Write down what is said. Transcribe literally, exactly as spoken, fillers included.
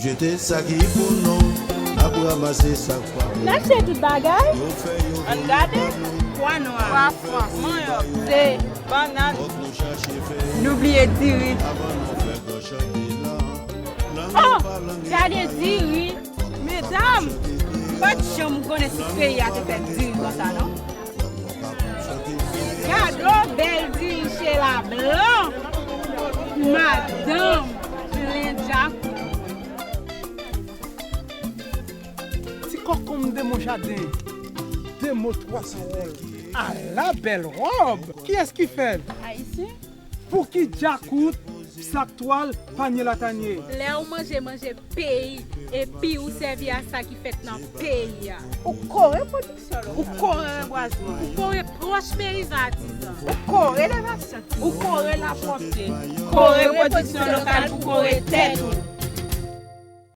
Jete sa ki pou nou, n ap ranmase sa k pa pou nou. N achte tout bagay. Yo fè yo Ann gade. Pwa nwa. Pwa frans. Manyòk. Ze. Bannann. Fòk nou chache fè Nou bliye diri. Avan nou fè gwo chak bilan. Oh! Gade diri. Medam, m pa t janm konnen si peyi a te fè diri konsa, non. Gade yon bèl diri chela blan. Madanm, plen djakout. Ti kòkonm de mon jaden. De mo twa pawòl. Ala bèl wòb! Kiyès ki fè l? Ayisyen. Pouki djakout, sak twal, panye latanye? Lè ou manje, manje peyi, epi ou sèvi a sa ki fèt nan peyi a. Ou kore pwodiksyon lokal. Ou kore rebwazman. Ou kore pwòch peyizan atizan. Ou kore levasyon. Ou kore lapwòpte. Kore pwodiksyon lokal pou kore tèt ou.